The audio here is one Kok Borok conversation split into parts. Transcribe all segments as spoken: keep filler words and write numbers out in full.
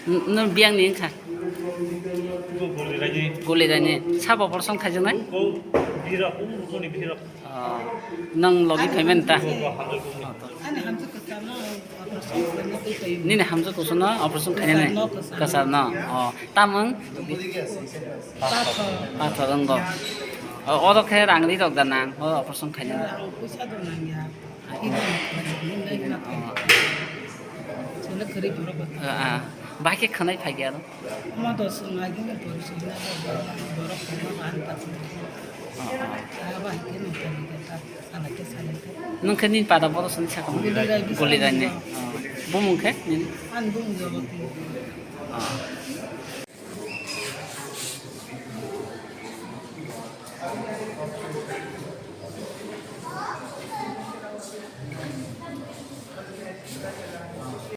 N-, nwng biyang ni wngkha? Guli raini. Sabo operation khaijaknai? Bihirok, bihirok. Oh, nwng logi phaimani ta? Ani hamjwk kwcham no operation khainai tei twi. Nini hamjwk kusu no operation khainani? Kwcham no kwcham. Kwcham no. Oh, tamwng? Pathor. Pathor wngkha. Oh, oro khe rang ri rok da nang? Oh, operation khainani. Rang puisa do nangya. Chwla kwrwi borok. Ah, ah. Bahai khe khwnai phai khe aro? Omo dos wng agini pori soi na borok khorokma bahai ta. Ah, ah. Ah, bahai khe nung tani khe ta, salai khe salai khe. Nung khe nini pada borok sani sakha? Guli rai bisa. Guli rai ne? Ah. Bumung khe nini? Ani bumung Jagoti. Ah.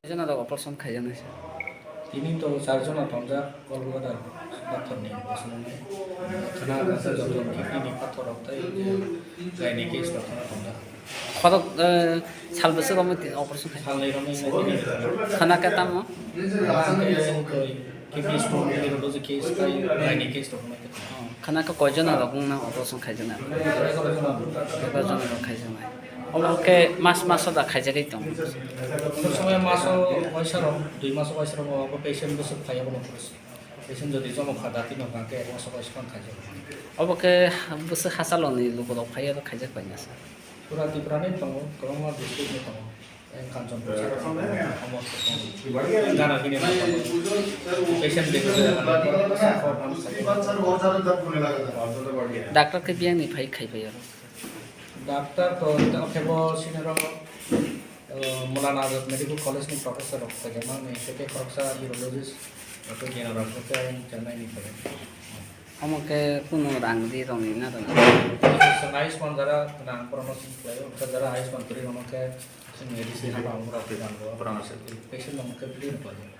Jona rok operation khaijaknai se. Tini to char jona tongjak, Kolkata pathorni bwskango. Khwna gasa joto kidney ni pathor rok tei gaini case rok khwna tongjak. Khorok, eh, sal bwswk omo ti-, operation khai? Salnwi romwi nai tini. Khwna khe tamo? Khwna khe twi kidney stone, urology case tei gaini case rok khwna khe tamo. Oh, khwna khe koi jona rok wng nang operation khaijaknai? Egaroh jona rok khaijaknai. Omo khe mas maso da khaijagwi tongo? Kunu somoi maso waisa rok, dui maso waisa rok obo patient bwswk phai abono operation. Patient jodi jomo kha dati no hwnkhe obo sobai sobai khaijak. Obo khe bwswk hachaloni lukurok phai oro khaijak bai masa. Pura Tripura ni tongo, kwbangma district ni tongo. Kanchanpur side ni tongo, Amorpur tongo. Gana gini tongo. Patient bego jaga ni tongo. Doctor khe biyang ni phai khai bai oro. Doctor to, to khe bo sinero, eh, Maulana Azad Medical College ni professor rok khaijak mani, tei khoroksa urologist, tei general rok khe Chennai ni khaijak. Omo khe kunu rang ri rwngni na rwngya? Chwng Ayushman jara nang promotion khlaio, jara Ayushman kwrwi rwngno khe chwng A D C haba wng rok khe nango. Patient rok khe free ni khlaio.